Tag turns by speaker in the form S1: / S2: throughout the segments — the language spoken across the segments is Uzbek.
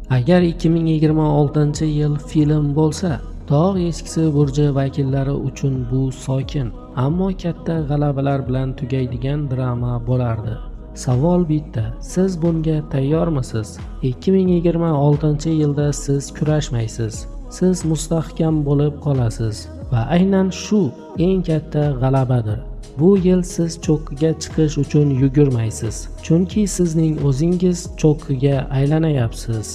S1: Agar 2026-yil film bo'lsa, Tog' echkisi burji vakillari uchun bu sokin, ammo katta g'alabalar bilan tugaydigan drama bo'lardi. Savol bitta: siz bunga tayyormisiz? 2026-yilda siz kurashmaysiz. Siz mustahkam bo'lib qolasiz va aynan shu eng katta g'alabadir. Bu yil siz cho'qqiga chiqish uchun yugurmaysiz, chunki sizning o'zingiz cho'qqiga aylanayapsiz.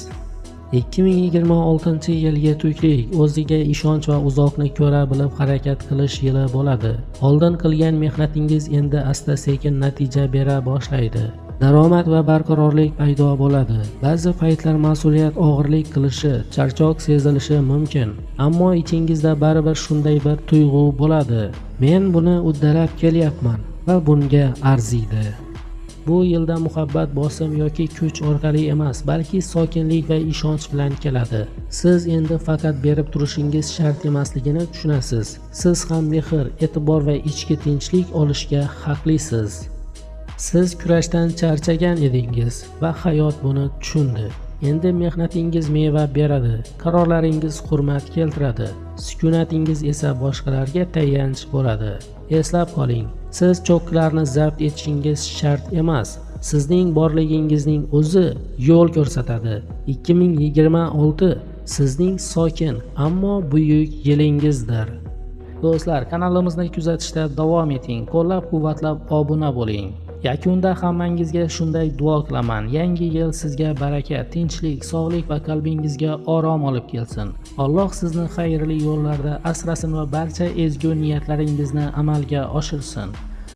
S1: 2026-yil yetuklik, o'ziga ishonch va uzoqni ko'ra bilib harakat qilish yili bo'ladi. Oldin qilgan mehnatingiz endi asta-sekin natija bera boshlaydi. Daromad va barqarorlik paydo bo'ladi. Ba'zi paytlar mas'uliyat og'irlik qilishi, charchoq sezilishi mumkin, ammo ichingizda baribir shunday bir tuyg'u bo'ladi: men buni uddalab kelyapman va bunga arziydi. Bu yilda muhabbat bosim yoki kuch orqali emas, balki sokinlik va ishonch bilan keladi. Siz endi faqat berib turishingiz shart emasligini tushunasiz. Siz ham mehr, e'tibor va ichki tinchlik olishga haqlisiz. Siz kurashdan charchagan edingiz va hayot buni tushundi. Endi mehnatingiz meva beradi, qarorlaringiz hurmat keltiradi, sukunatingiz esa boshqalarga tayanch bo'ladi. Eslab qoling, siz cho'qqilarni zabt etishingiz shart emas. Sizning borligingizning o'zi yo'l ko'rsatadi. 2026 sizning sokin, ammo buyuk yilingizdir. Do'stlar, kanalimizni kuzatishda davom eting, qo'llab-quvvatlab obuna bo'ling. Yakunda hammangizga shunday duo qilaman: yangi yil sizga baraka, tinchlik, sog'lik va qalbingizga orom olib kelsin. Alloh sizni xayrli yo'llarda asrasin va barcha ezgu niyatlaringizni amalga oshirsin.